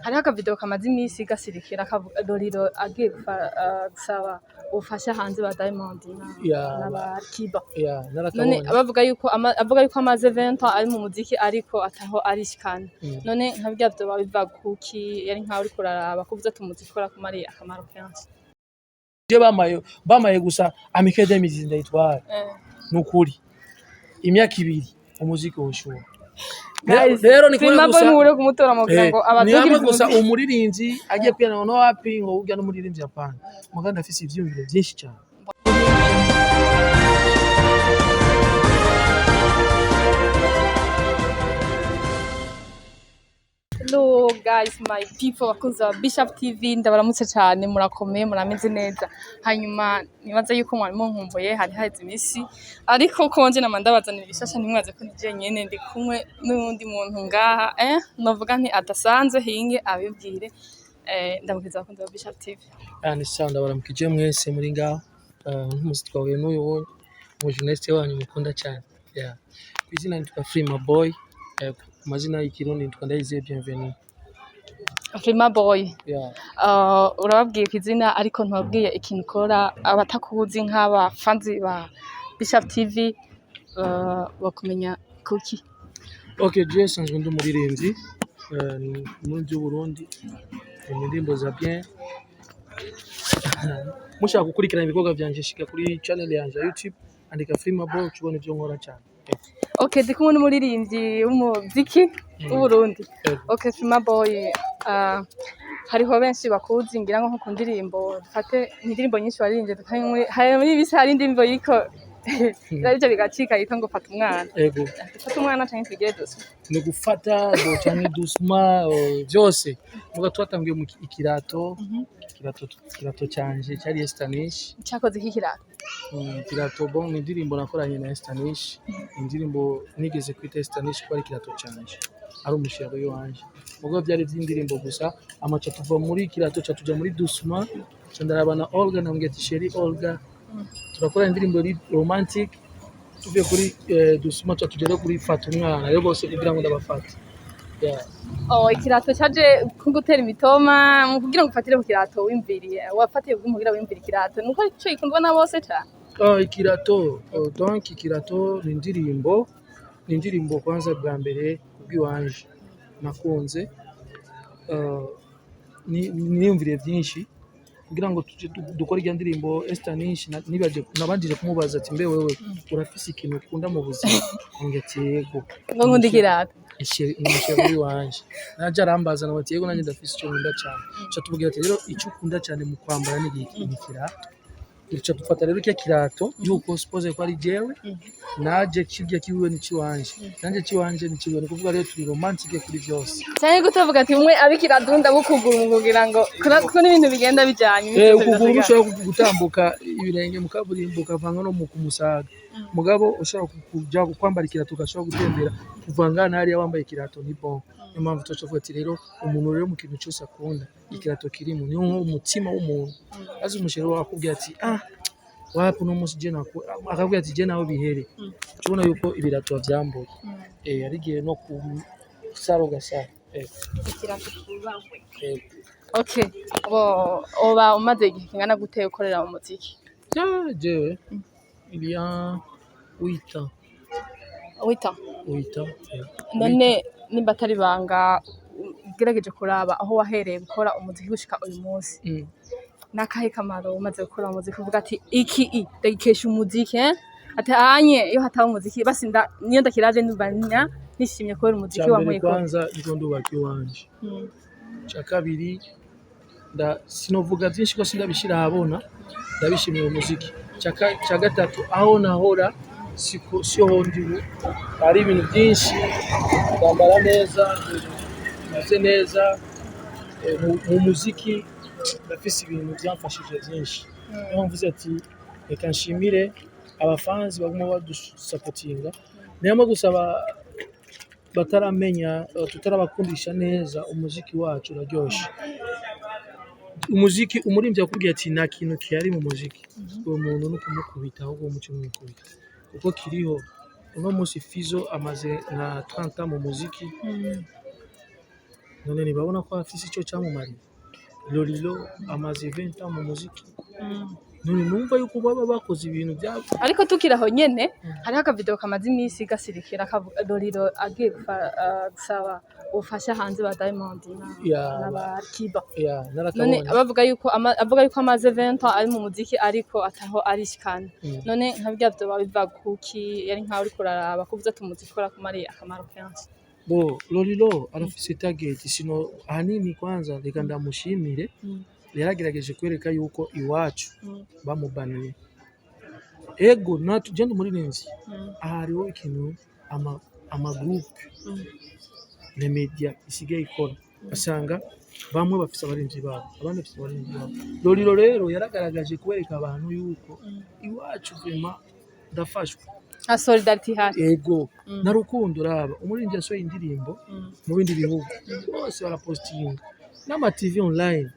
Hariho akavideo kamaze imisi gasirikira kavuga Lolilo agiye gusaba ubufasha hanze ba Diamond na ba Kiba. Ya. None Narakamubonye. abavuga yuko avuga yuko amaze 20 ans ari mu muziki ariko ataho arishikana. None nka birya vyoba biva kuki? Yari nkaho uriko uraraba kuvuze ati umuziki urakumariye akamaro kenshi. Je bamaye gusa Amicale des Musiciens ndayitwara. Nukuri imyaka 2 umuziki woshuha. Guys, Rero ni kubera Prima gusa Boy mubure kumutora mu kugira ngo ni hamwe abadugirize gusa umuziki. Umuririmbyi agiye kwiyana no wapi ngo urya n'umuririmbyi, hapana. Muganda afise ivyiyumviro vyinshi cyane. Hello guys, my people, bakunzi ba Bishop TV, ndabaramutse cyane. Murakomeye, murameze neza? Hanyuma nibaza yuko mwari munkumbuye, hari haheze iminsi, ariko konje nama ndabazanira ibishasha. Ntimwaze ko ndi jenyene, ndi kumwe n'uwundi muntu ngaha, novuga nti adasanzwe. Hinge abibwire. Ndamukiza abakunzi ba Bishop TV. Yani sawa, ndabaramukije mwese muri ngaho. Nk'umusi twahuye n'uyu wundi umujournaliste wanyu mukunda cyane. Yeah. Ku izina nitwa Frima Boy, ku mazina y'ikirundi nitwa Ndayizeye Bienvenue. Prima Boy. Yeah. Urababwiye ku izina ariko ntubabwiye ikintu ukora. Abatakuzi nk'abafanzi ba Bishop TV, bakumenya kuki? Okay, je sanzwe ndi umuririmbyi, ni umuririmbyi w'Uburundi, mu ndirimbo za bien. Mushaka gukurikirana ibikorwa vyanje, shika kuri channel yanje ya YouTube, andika Frima Boy, ucubona ivyo nkora cyane. Okay, ndi kumwe n'umuririmbyi w'umuziki w'Uburundi. Okay, Frima Boy, hariho benshi bakuzi ngira ngo nko ku ndirimbo, dufate indirimbo nyinshi waririmbye, dufate hari muri bisi hari indirimbo yiko irarivyo bigacika yitwa ngo fata umwana. Ego. Dufate umwana canke twigire dusa? Ni gufata bo canke doucement, vyose. Muga twatangiye mu ikirato, ikirato canje cyari Estanish. Cakoze iki kirato? Ikirato, bon, ni indirimbo nakoranye na Estanish, indirimbo nigeze kwita Estanish ko ari ikirato canje, ari umushero wanje. Mugo byari by'indirimbo gusa. Amaca tuva muri ikirato ca tuja muri doucement, ca ndaraba na Olga, ndamubwira ati chérie Olga, turakora indirimbo iri romantic. Tuvuye kuri doucement ca tugera kuri fata umwana. Rero bose kugira ngo ndabafate, yeah. Oh, ikirato caje nko gutera imitoma mu kugira ngo ufatire ku kirato wimviriye, wafatiye kugira wimvire ikirato nuko ico gikundwa na bose cane. Ah, ikirato, oh, donc ikirato ni indirimbo kwanza bwa mbere kubw'iwanje nakunze. Niyumviriye byinshi kugira ngo tuje dukore irya ndirimbo. Estanish nibaje nabanjije kumubaza ati mbe wewe urafise ikintu ukunda mu buzima? Ambwira ati yego. Ngo nkunda ikirato. Umuchéri wanje naje arambaza nawe ati yego, nanjye ndafise icyo nkunda cyane. Ca tubwira ati rero icyo ukunda cyane mu kwambara ni iki? Ni ikirato. Duca dufata rero kirya kirato yuko suppose ko ari jewe naje kirya kiwiwe ni ciwanje, nanje ciwanje ni ciwiwe. Ni kuvuga rero turi romantique kuri vyose. Canke gutavuga ati umwe abikira dunda bukuguru mu kugira ngo kuko n'ibintu bigenda bijanye ibintu byose Ukuguru bidasigara. Ushobora gutambuka ibirenge mu kaburimbo ukavanga no mu kumusaga, mugabo ushobora kuja kwambara ikirato ugashobora gutembera kuva ngana hariya wambaye ikirato, ni bon. Niyo mpamvu tuca tuvuga ati rero umuntu rero mu kintu cyose akunda ikirato kirimo, niyo nko umutima w'umuntu azi umuchéri wawe akubwira ati ah wapi uno munsi je naku, akabwira ati je nawe bihere, tubona yuko ibirato wavyambuye. Ari igihe no ku saro gasaro. Ikirato cyubahwe. Okay, bo oba umaze igihe kingana gute ukorera mu muziki? Ja, jewe il y a 8 ans. Wita? 8 ans. None nimba atari ibanga, ugerageje kuraba aho wahereye gukora umuziki gushika uyu munsi, n'akahe kamaro umaze gukora umuziki uvuga ati iki i ndagikesha umuziki, eh? Ati anye iyo hataba umuziki basi nda niyo ndakiraje ndumva nishimye kubera umuziki Cya mbere wankuye kure. Kwanza ndiko ndubaka iwanje. Cya kabiri sinovuga byinshi ko sindabishira ahabona, ndabishimira umuziki. Cya gatatu, aho nahora siko siho ndi ubu, hari ibintu byinshi, ndambara neza, meze neza. Mu muziki ndafise ibintu byamfashije byinshi. Niyo mpamvu mvuze ati reka nshimire abafanzi baguma badusapotinga, niyo mpamvu gusa bataramenya, tutarabakundisha neza umuziki wacu. Uraryoshe umuziki. Umuririmbyi akubwiye ati nta kintu kihari mu muziki, uwo muntu ni ukumukubita, ahubwo umuco umukubita kuko kiriho. Uno munsi Fizo amaze nka 30 ans mu muziki. None ntibabona ko afise ico camumariye? Lolilo amaze 20 ans mu muziki. None numva yuko baba bakoze ibintu bya Ariko tukiri aho nyene, hariho akavideo kamaze imisi gasirikira, kavuga Lolilo agiye gusaba ubufasha hanze ba Diamond na na ba Kiba. Ya. None Narakabonye. Bavuga yuko avuga yuko amaze 20 ans ari mu muziki, ariko ataho arishikana. None nka birya vyoba biva kuki? Yari nkaho uriko uraraba kuvuze ati umuziki urakumariye akamaro kenshi. Bo, Lolilo arafise target. Sino ahanini, kwanza reka ndamushimire, yaragerageje kwereka yuko iwacu bamubaniye. Ego, natwe je ndi umuririmbyi. Aha hariho ikintu ama groupe na media isigaye ikora, usanga bamwe bafise abarinzi babo, abandi bafise abarinzi babo. Lolilo rero yaragaragaje kwereka abantu yuko iwacu vraiment ndafashwe. Nka solidarity ihari. Ego. Na rukundo. Raba umuririmbyi yasohoye indirimbo mu bindi bihugu bose barapostinga, n'ama TV online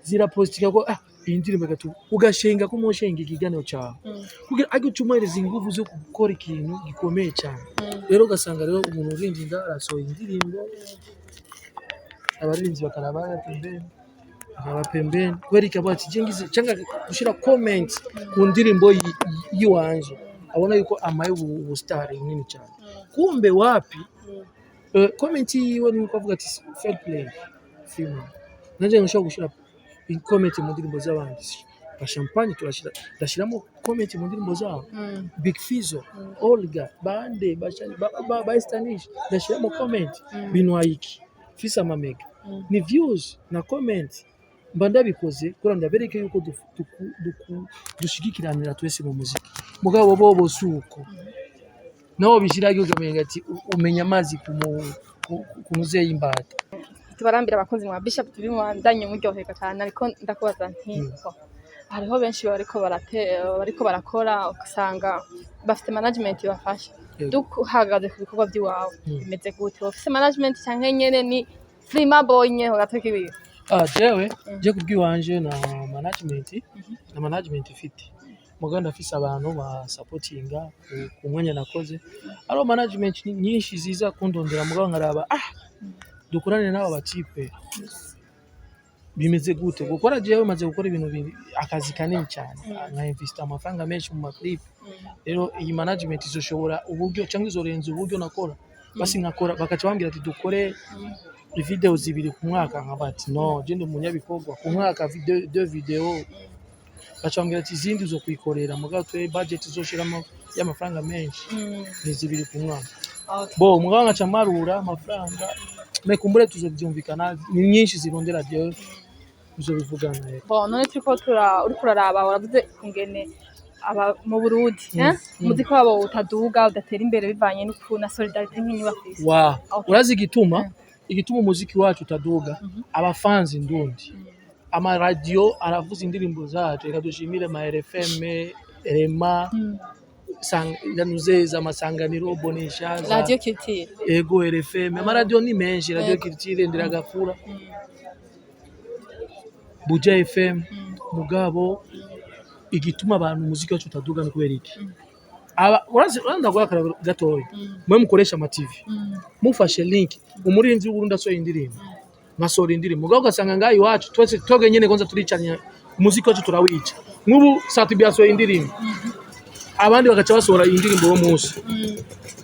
zirapostinga ko iyi ndirimbo gatu ugashenga ko mushenga ikiganiro cyawe kugira age ucumuhereza ingufu zo gukora ikintu gikomeye cyane. Rero ugasanga rero umuntu uririmbye inda arasohoye indirimbo, abaririmbyi bakaraba hariya pembeni, akaraba pembeni kubera iki? Avuga ati je ngize cyangwa gushira comment ku ndirimbo yiwanje, abona yuko amaye ubu star bunini cyane. Kumbe wapi, comment yiwe ni uko avuga ati fair play film, nanje nshobora gushira comment mu ndirimbo z'abandi ba Champagne, turashira, ndashiramo comment mu ndirimbo zabo, Big Fizzo, Olga, bande ba Estanish, ndashiramo comment. Binwaye iki? Fise amamega ni views na comment. Mba ndabikoze kugira ndabereke yuko dushigikiranira twese mu muziki. Mugabo bobo si uko naho bishiraho, ukamenga ati umenya amazi ku muzeyi imbata. Tubarambira abakunzi mwa Bishop TV, mubandanye muryoherwa cyane. Ariko ndakubaza nti hariho benshi bariko barakora, ugasanga bafite management ibafasha. Yego. Duhagaze ku bikorwa by'iwawe, bimeze gute? Ufise management canke nyene ni Frima Boy nyene ugateka ibintu? Ah, jewe je kubwiwanje na management, na management ifite, mugabo ndafise abantu ba supportinga ku mwanya nakoze. Ariho management nyinshi ziza kundondera, mugabo nkaraba dukorane n'aba batipe bimeze gute. Gukora, jewe maze gukora ibintu akazi kanini cyane, nka investa amafaranga menshi mu maclip. Rero iyi management izoshobora uburyo cyangwa izorenza uburyo nakora? Basi nkakora, bakaca bambwira ati dukore video zibiri ku mwaka, nkaba ati no, je ndi umunyabikorwa, ku mwaka video, deux video. Baca bambwira ati izindi uzokwikorera, mugabo twe budget izoshiramo y'amafaranga menshi ni zibiri ku mwaka. Bo mugabo nkaca marura amafaranga, mekumbure tuzovyumvikana, ni nyinshi zirondera, jewe tuzobivugana rero. Bon, none turiko tura uriko uraraba, uravuze kungene aba mu Burundi umuziki wabo utaduga, udatera imbere, bivanye n'ukuntu na solidarité nk'inyi bafise. Wa urazi igituma umuziki wacu utaduga? Abafanzi ndundi, amaradiyo aravuza indirimbo zacu, reka dushimire ma RFM, Rema, Nuzeza, Amasanganiro, Bonesha Radio Culture. Ego, RFM, amaradiyo ni menshi, Radio Culture, Ndiragakura, Buja FM. Mugabo igituma abantu umuziki wacu utaduga ni kubera iki? Aba urazi, ndaguha akarorero gatoya. Mwe mukoresha ama TV, mufashe link, umuririmbyi w'Uburundi asohoye indirimbo, nkasohora indirimbo, mugabo ugasanga ngaha iwacu twese twebwe nyene kwanza turicanya, umuziki wacu turawica. Nk'ubu Sat-B yasohoye indirimbo, abandi bagaca basohora indirimbo wo munsi.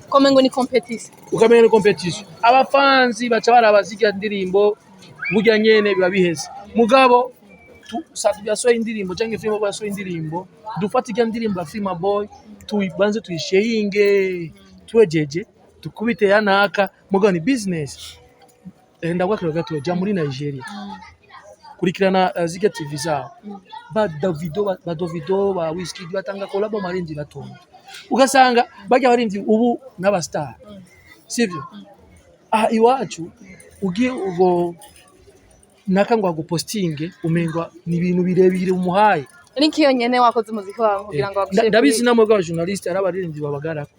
Komengo ni competition. Ukamenya ni competition, abafanzi baca baraba zirya ndirimbo, burya nyene biba biheze. Mugabo Sat-B yasohoye indirimbo canke Frima Boy yasohoye indirimbo, dufate irya ndirimbo ya Frima Boy, tuyibanze tuyisheyinge, twejeje tukubite yanaka. Mugabo ni business. Ndaguha akarorero gatoya: ja muri Nigeria, kurikirana zirya TV zabo, ba Davido, ba Davido, ba Wizkid batanga collabo amarinzi batonda, ugasanga barya barinzi ubu n'aba star, sivyo? Aha iwacu ugiye ubwo naka ngo agupostinge, umengwa ni ibintu birebire umuhaye. Link iyo nyene wakoze umuziki wawe kugira ngo bagushire Ndabizi namwe bw'abajournaliste ari abaririmbyi babagarako.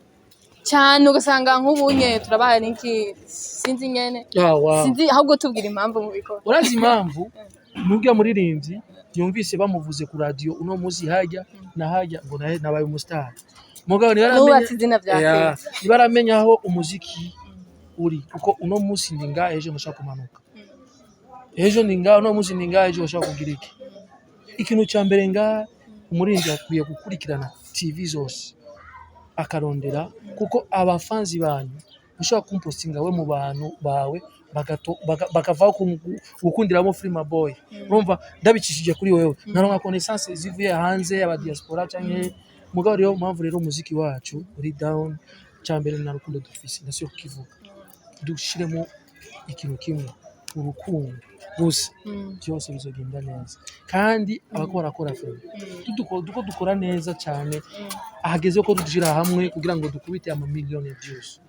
Cyane, ugasanga nk'ubunye turabaha link, sinzi nyene. Ah, wow. Sinzi, ahubwo tubwira impamvu mubikora. Urazi impamvu? Nubwo muririmbyi yumvise bamuvuze ku radio uno munsi hajya na hajya, ngo nahe nabaye umustar, mugabo ntibaramenya Nubatse izina vya Yeah, kera. ntibaramenya aho umuziki uri, kuko uno munsi ndi ngaha, ejo ntushaka kumanuka. Ejo ni ngaho, no munsi ni ngaho, ejo bashobora kugira iki. Ikintu cya mbere ngaha, umuririmbyi akwiye gukurikirana TV zose, akarondera, kuko abafanzi banyu ushobora kumpostinga we mu bantu bawe bakavaho gukundiramo Frima Boy. Urumva, ndabicishije kuri wewe, naronka connaissance zivuye hanze, aba diaspora canke. Mugabo rero mpamvu rero umuziki wacu uri down, cya mbere nta rukundo dufise. Ndasubiye kukivuga, dushiremo ikintu kimwe, urukundo gusa, byose bizogenda neza. Kandi abako barakora filime, duko dukora neza cyane, ahageze ko dushyira hamwe kugira ngo dukubite amamiliyoni ya views.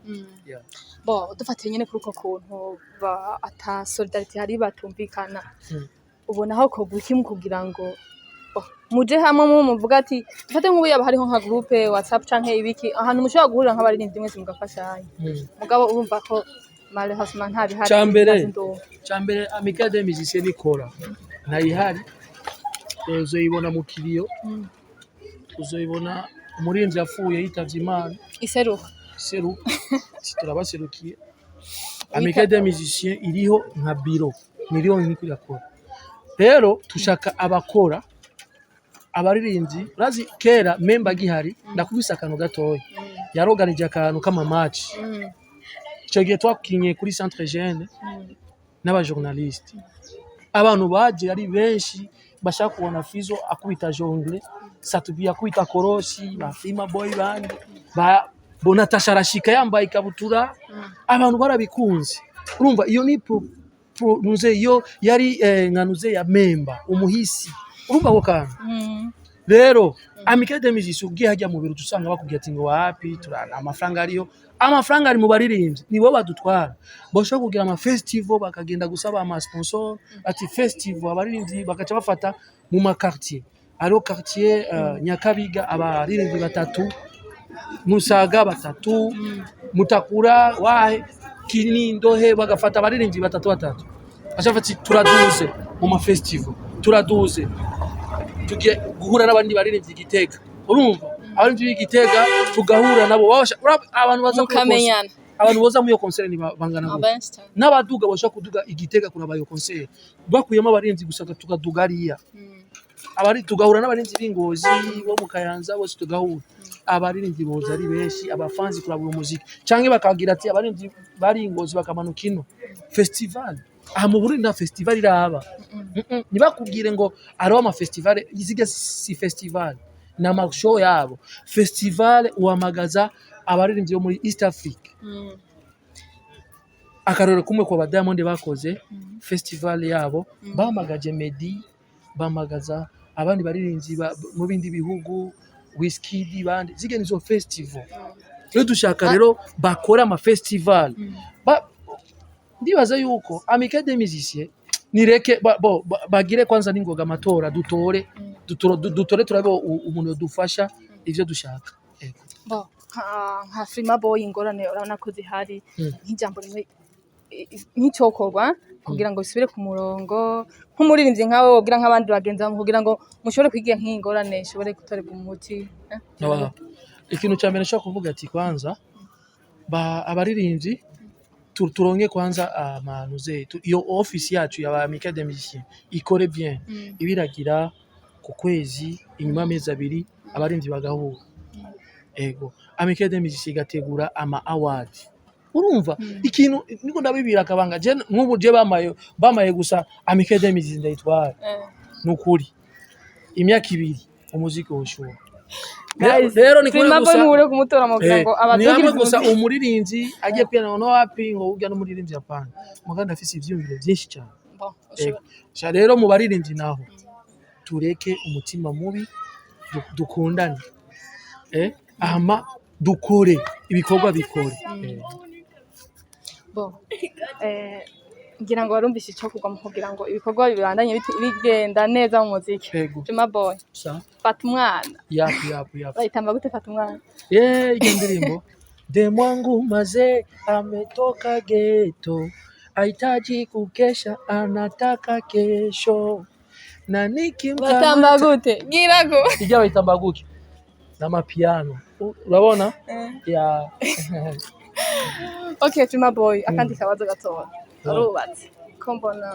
Yeah. Bo dufatiye nyene kuri uko kuntu ata solidarité hari, batumvikana, ubona aho kogwa iki mu kugira ngo bo, muje hamwe, mu muvuga ati dufate nk'ubu yaba hariho nka groupe WhatsApp canke ibiki, ahantu mushobora guhurira nk'abaririmbyi mwese mugafashanya? Mugabo urumva ko malheureusement nta bihari. Cambere, cambere, Amicale des Musiciens nikora ntayihari. Uzoyibona mu kiriyo, uzoyibona umuririmbyi yapfuye, yitavye Imana. Iseruka. Seruka, turabaserukiye. Amicale des Musiciens iriho nka biro, niriho niko irakora. Rero tushaka abakora abaririmbyi. Urazi kera memba gihari, ndakubise akantu gatoya, yaroganije akantu k'ama match. Ico gihe twakinye kuri Centre Jeune n'abajournaliste, abantu baje ari benshi, bashaka kubona Fizo akubita jongle, Satubi akubita korosi, ba Frima Boy bandi ba Bonatasha arashika yambaye ikabutura, abantu barabikunze. Urumva, iyo ni pro, nuze iyo yari nka nuze ya memba umuhisi. Urumva ako kantu? Rero Amicale des Musiciens, ugiye hajya mu biro usanga bakubwira ati ngo wapi, turana amafaranga ariyo, amafaranga ari mu baririmbyi, nibo badutwara. Bashobora kugira ama festival, bakagenda gusaba ama sponsor ati festival, abaririmbyi bakaca bafata mu ma quartier, hariho quartier Nyakabiga abaririmbyi batatu, Musaga batatu, Mutakura wahe, Kinindo he, bagafata abaririmbyi batatu batatu, baca bati turaduze mu ma festival, turaduze tugiye guhura n'abandi baririmbyi i Gitega. Urumva, abaririmbyi b'i Gitega tugahura nabo, abantu baza kuri iyo Mukamenyana. concert, abantu boza muri iyo concert ni bangana gute? Benshi cyane. N'abaduga bashobora kuduga i Gitega kuraba iyo concert, bakuyemo abarinzi gusa, tukaduga ariya abari, tugahura n'abarinzi b'Ingozi, bo mu Kayanza, bose tugahura. Abaririmbyi boza ari benshi, abafanzi kuraba uwo muziki, canke bakagira ati abaririmbyi bari Ingozi bakamanuka ino festival. Aha mu Burundi nta festival iraba. Ntibakubwire ngo hariho ama festival, iziga si festival, ni ama show yabo. Festival uhamagaza abaririmbyi bo muri East Africa. Akarorero kumwe kwa ba Diamond bakoze festival yabo, bahamagaje Meddy, bahamagaza abandi baririmbyi mu bindi bihugu, Wizkid, bandi. Zige nizo festival rero dushaka. Rero bakora ama festival. Ndibaza yuko Amicale des Musiciens nireke bo bagire kwanza ningoga amatora, dutore, dutore turabe umuntu yodufasha ivyo dushaka. Ego. Bo nka Frima Boy, ingorane urabona ko zihari. Nk'ijambo rimwe, nk'icokorwa kugira ngo bisubire ku murongo, nk'umuririmbyi nkawe wobwira nk'abandi bagenzi bawe kugira ngo mushobore kwiga nk'iyi ngorane ishobore gutorerwa umuti, eh? Wow. Ikintu cya mbere nshobora kuvuga ati kwanza abaririmbyi turonke kwanza amanuze iyo office yacu ya Amicale des Musiciens ikore bien, ibiragira ku kwezi, inyuma y'amezi 2 abaririmbyi bagahura. Ego, Amicale des Musiciens igategura ama award. Urumva, ikintu niko ndabibira akabanga, je nk'ubu je bamaye gusa Amicale des Musiciens ndayitwara. Nukuri imyaka 2 umuziki woshuha. Guys, Rero ni kubera Frima Boy gusa mubure kumutora mu kugira ngo ni hamwe abadugirize gusa umuziki. Umuririmbyi agiye kwiyana no wapi ngo urya n'umuririmbyi, apana. Muganda afise ivyiyumviro vyinshi cyane. Bon, Ego. Sha rero mu baririmbyi naho tureke umutima mubi, dukundane, ama dukore ibikorwa bikore. Bon, ngira ngo warumvise ico kugwa mu kugira ngo ibikorwa bibandanye bigenda neza mu muziki. Ego. Frima Boy, Sa fata umwana. Yapu yapu yapu. Bayitamba gute fata umwana? Ye, iyo ndirimbo, demwangu maze ametoka ghetto, ahitaji kukesha, anataka kesho na Batamba nikimkamata gute? Gira go. Ijya bayitamba gutya n'amapiano, urabona ya. Okay, Frima Boy, akandi kabazo gatoya. Urubatse. Ko mbona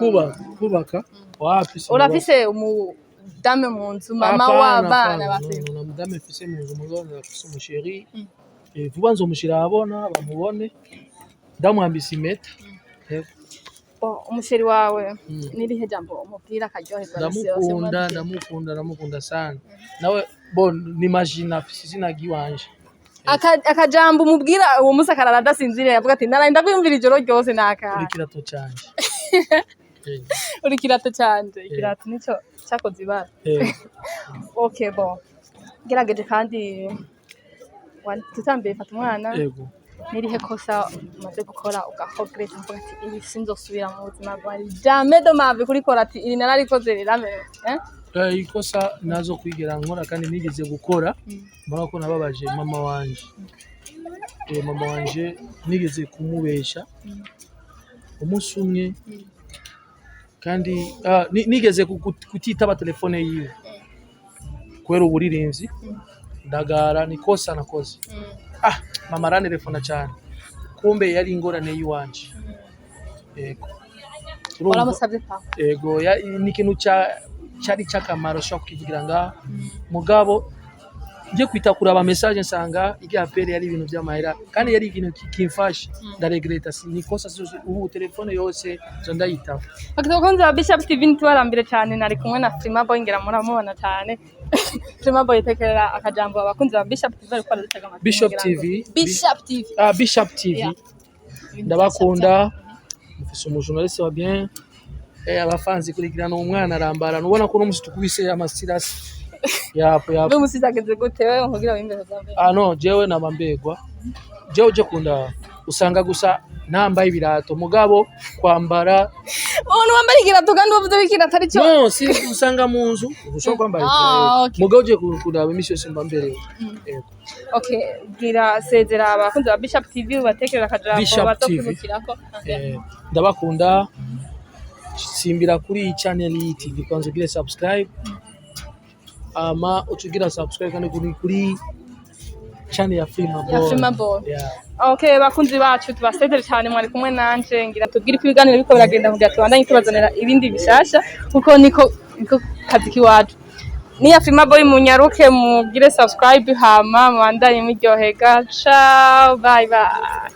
Kubaka wapi, sinubaka. Urafise umudame mu nzu, mama Hapana, w'abana hapana, ba no, Freema? no, na mudame mfise mu nzu, mugabo ndafise umuchéri. Vuba nzomushira ahabona bamubone, ndamwambise impeta. Yego. Bon, umuchéri wawe, n'irihe jambo umubwira akaryoherwa na yose? Ndamukunda, ndamukunda, ndamukunda sana. Nawe bon nimagine afise izina ry'iwanje. Akajambo umubwira uwo munsi akarara adasinziriye, avuga ati naraye ndakwiyumvira ijoro ryose, naka? Uri kirato canje. Uri kirato canje. Ikirato nico cyakoze ibara. Okay, bon, gerageje kandi tutambiye fata umwana. Yego. N'irihe kosa umaze gukora ugaregretta, uvuga ati iri sinzosubira mu buzima bwanjye, jamais de ma vie kurikora, ati iri nararikoze rirame, eh? Ikosa nazo kwigera nkora kandi nigeze gukora, mbona ko nababaje mama wanje. Mama wanje nigeze kumubesha umunsi umwe, kandi nigeze kutitaba telefone yiwe kubera uburirimbyi, ndagara. Ni kosa nakoze. Mama arantelefona cyane, kumbe yari ingorane y'iwanje. Yego. Urumva? Waramusabye pa? Ego, ni ikintu cyari cy'akamaro ushobora kukivugira ngaha, mugabo ngiye kwita kuraba message nsanga irya appel yari ibintu by'amahera kandi yari ikintu kimfasha. Ndaregretta, ni kosa. Ubu telefone yose zo ndayitaba. Abakunzi ba Bishop TV, ntitubarambire cyane. Nari kumwe na Freema Boy, ngira muramubona cyane. Freema Boy, tekerera akajambo abakunzi ba Bishop TV bariko baradutega amatwi. Bishop Ngira ngo- TV. Bishop TV. Ah, Bishop TV. Yeah. Ndabakunda, mufise umujournaliste wa bien. Abafanzi kurikirana umwana arambara, nubona ko uno musi tukubise amasirasi yapo yapo. Mbe umusizi ageze gute wewe kugira wimbe zambe? Ah no, jewe naba mbegwa. Jewe uje kunda usanga gusa ntambaye ibirato, mugabo kwambara. Umuntu wambara ikirato kandi wavuze ko ikirato ari cyo? No, si usanga mu nzu ushobora kwambara Ah, ikirato, okay. mugabo uje kuraba imisi yose mba mberewe. Yego. Okay, bwira, sezera abakunzi ba Bishop TV, ubatekerera akajambo Bishop TV. bazokwibukirako. Ndabakunda. Simbira kuri channel iyi TV, kwanza ugire subscribe, ama ucugira subscribe kandi kuri channel ya Freema Boy. Ya Freema Boy. Yeah. Okay, bakunzi bacu, tubasezere cyane. Mwari kumwe nanje, ngira tubwire ko ibiganiro biriko biragenda kugira tubandanye tubazanira ibindi bishasha, kuko niko kazi kiwacu. Ni ya Freema Boy, munyaruke mugire subscribe hama mubandanye muryohega. Ciao, bye bye.